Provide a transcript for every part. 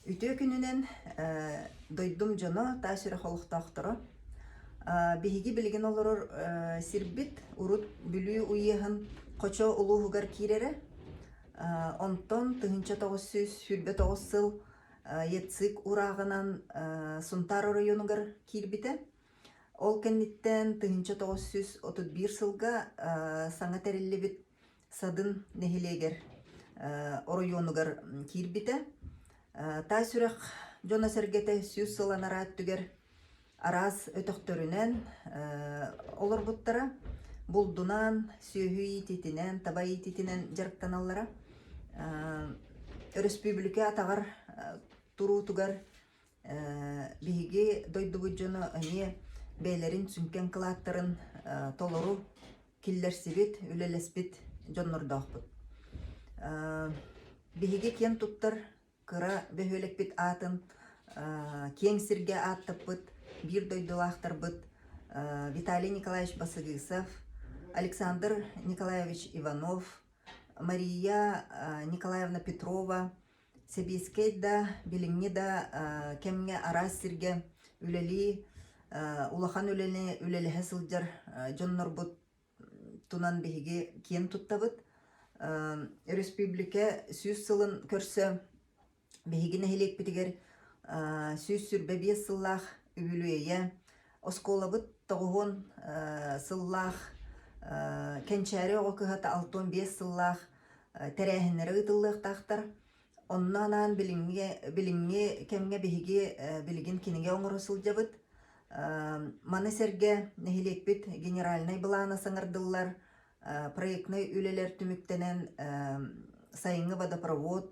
Үтүө күнүнэн дойдум дьоно, таас үрэх олохтоохторо. Биһиги билигин олорор сирбит урут Бүлүү уеһын Хочо улууһугар киирэрэ. Онтон 1929 сыл ЯЦИК урааҕынан Сунтаар оройуонугар киирбитэ. Ол кэнниттэн 1931 сылга саҥа тэриллибит Садын нэһилиэгэр оройуонугар киирбитэ. Таас Үрэх дьоно-сэргэтэ 100 сыл анараа өттүгэр араас өтөхтөрүнэн олорбуттара. Булдунан, сүөһү иитиитинэн, таба иитиитинэн дьарыктаналлара. Өрөспүүбүлүкэ атаҕар туруутугар Биһиги дойдубут дьоно эмиэ бэйэлэрин сүҥкэн кылааттарын толору киллэрсибит, үлэлэспит дьоннордоохпут. Биһиги киэн туттар кыра бөһүөлэкпит аатын киэҥ сиргэ ааттаппыт биир дойдулаахтарбыт Виталий Николаевич Басыгысов, Александр Николаевич Иванов, Мария Николаевна Петрова, Сэбиэскэй да, билиҥҥи да кэмҥэ араас сиргэ үлэлии, улахан үлэни үлэлэһэ сылдьар дьоннорбут тунан биһиги киэн туттабыт. Өрөспүүбүлүкэ 100 сылын көрсө биһиги нэһилиэкпитигэр 125 сыллаах үбүлүөйэ, оскуолабыт 90 сыллаах, Кэнчээри оҕо кыһата 65 сыллаах тэрээһиннэрэ ыытыллыахтаахтар. Онно анаан билиҥҥи, билиҥҥи кэмҥэ биһиги билигин кинигэ оҥоро сылдьабыт. Маны сэргэ нэһилиэкпит генеральнай былаана саҥардыллар, проектнай үлэлэр түмүктэнэн сайыҥҥы водопровод,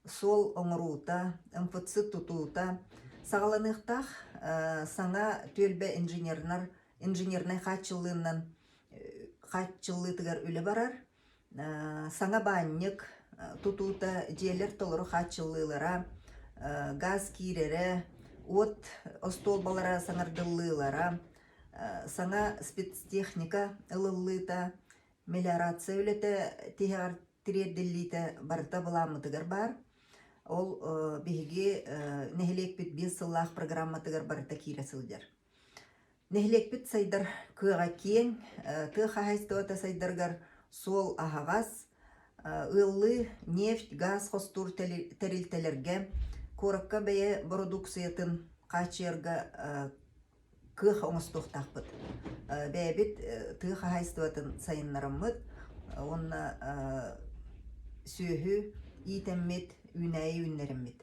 суол оҥоруута, МФЦ тутуута саҕаланыахтаах саҥа түөлбэ инженернэр инженернай хааччыллыынан хааччыллыытыгар үлэ барар. Саҥа баанньык тутуута, дьиэлэр толору хааччыллыылара, газ киирэрэ, уот остуолбалара саҥардыллыылара, саҥа спецтехника ылыллыыта, мелиорация үлэтэ тиһэҕэр тириэрдиллиитэ барыта былааммытыгар баар. Ол биһиги нэһилиэкпит биэс сыллаах программатыгар барыта киирэ сылдьар. Нэһилиэкпит сайдар кыаҕа киэҥ, тыа хаһаайыстыбата сайдарыгар суол аһаҕас, ыаллыы нефть, газ хостуур тэрилтэлэргэ, куоракка бэйэ бородууксуйатын хааччыйарга кыах оҥостуохтаахпыт. Бэйэбит тыа хаһаайыстыбатын сайыннараммыт уонна сүөһү иитэммит, үүнээйи үүннэрэммит.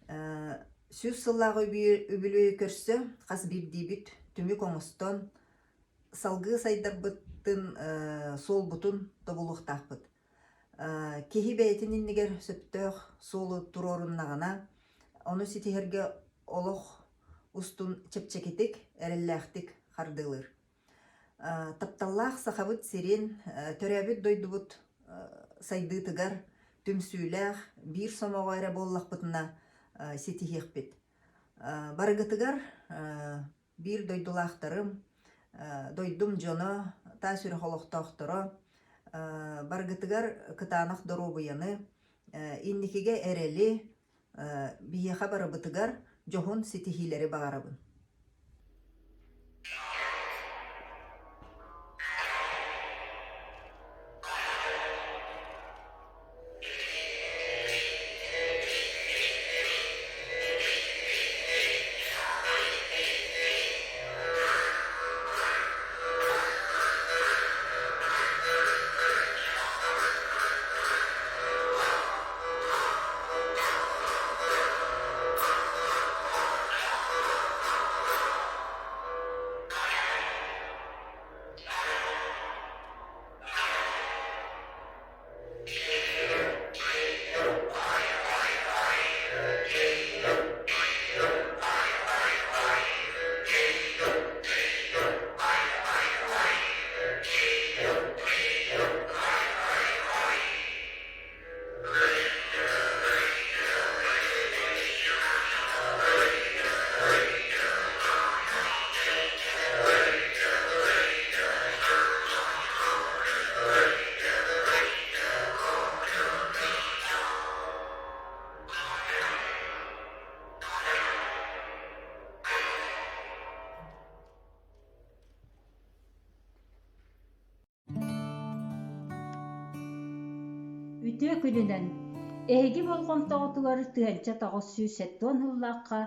100 сыллаах үбүлүөйү көрсө хас биирдиибит түмүк оҥостон, салгыы сайдарбытын, суолбутун тобулуохтаахпыт. Киһи бэйэтин иннигэр сөптөөх суолу туруоруннаҕына, ону ситиһэргэ олох устун чэпчэкитик, эрэллээхтик хардыылыыр. Тапталлаах Сахабыт сирин, төрөөбүт дойдубут сайдыытыгар түмсүүлээх, биир сомоҕо эрэ буоллахпытына ситиһиэхпит. Барыгытыгар биир дойдулаахтарым, дойдум дьоно, таас үрэх олохтоохторо, барыгытыгар кытаанах доруобуйаны, инникигэ эрэли, Биһиэхэ барыбытыгар дьоһун ситиһиилэри баҕарабын. Үтүө күнүнэн! Эһиги болҕомтоҕутугар 1970 сыллаахха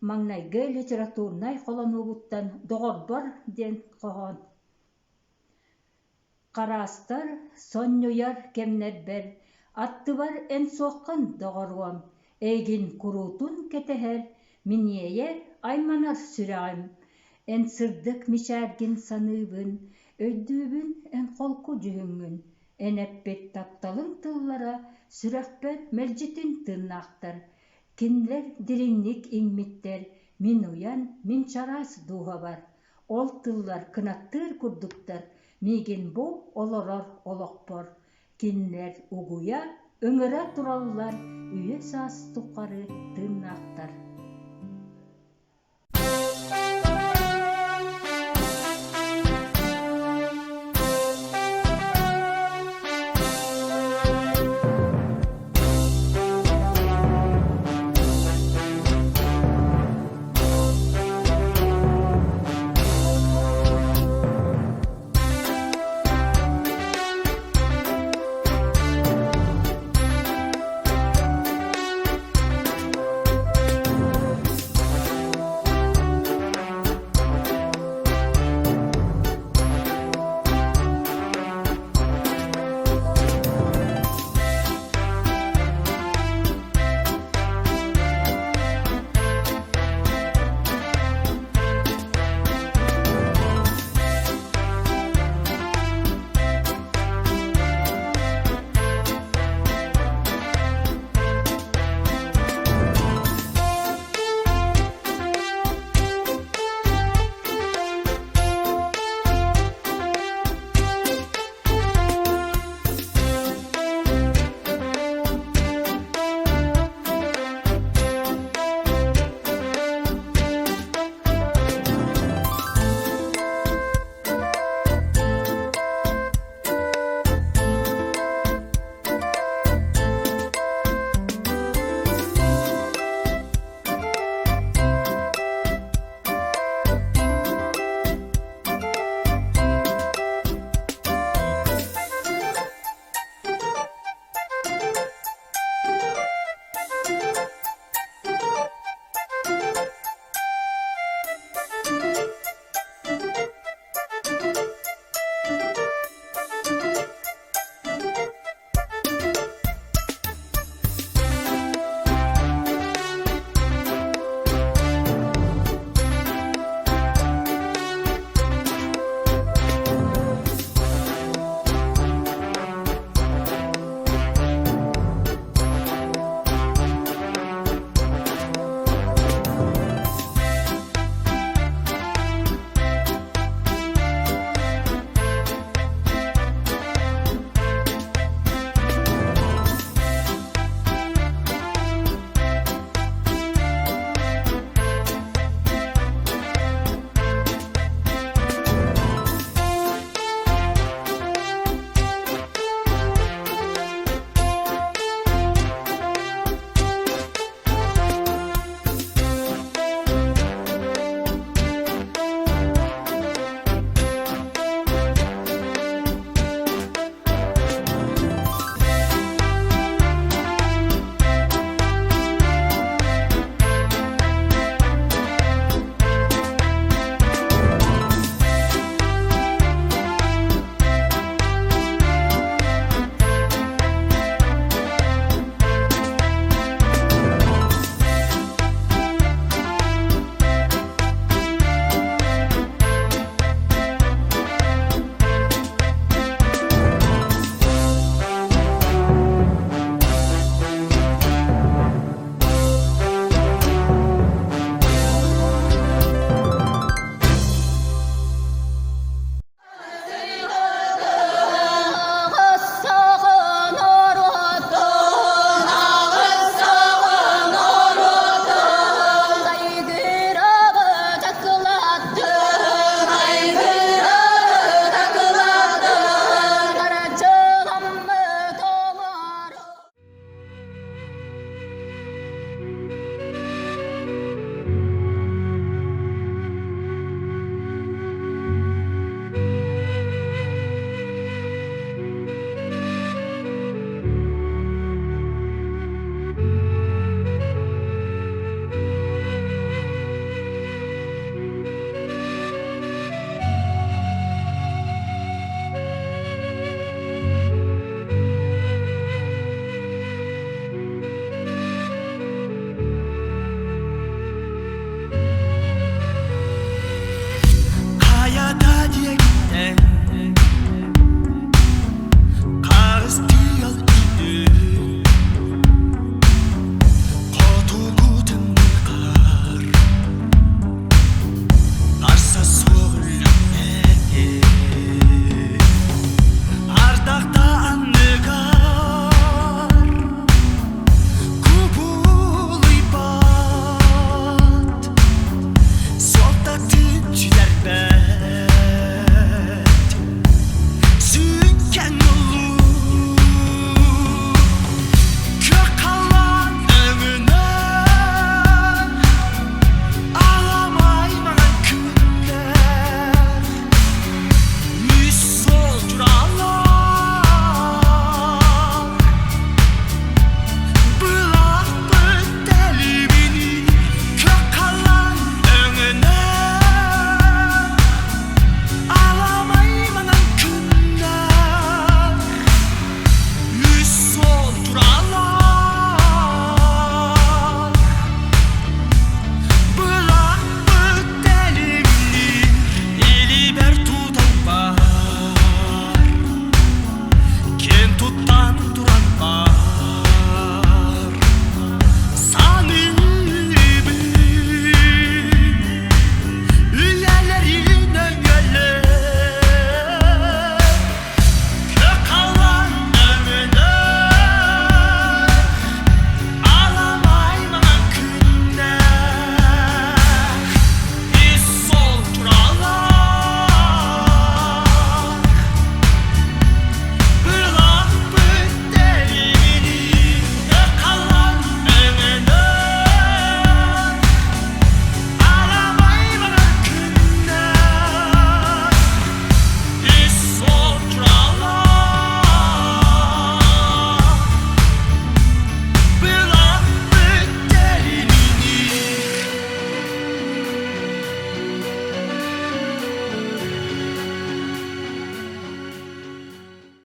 маҥнайгы литературнай холонуубуттан «Доҕорбор» диэн хоһоон Хараастар, сонньуйар кэмнэрбэр аттыбар эн суоххун доҕоруом, эйигин куруутун кэтэһэр, миниэйэ айманар сүрэҕим. Эн сырдык мичээргин саныыбын, өйдүүбүн эн холку дьүһүҥҥүн, эн эппит тапталыҥ тыллара сүрэхпэр мэлдьитин тыыннаахтар. Кинилэр дириҥник иҥмиттэр, мин уйан, мин чараас дууһабар. Ол тыллар кынаттыыр курдуктар, миигин бу олорор олохпор кинилэр угуйа, ыҥыра тураллар үйэ-саас тухары тыыннаахтар.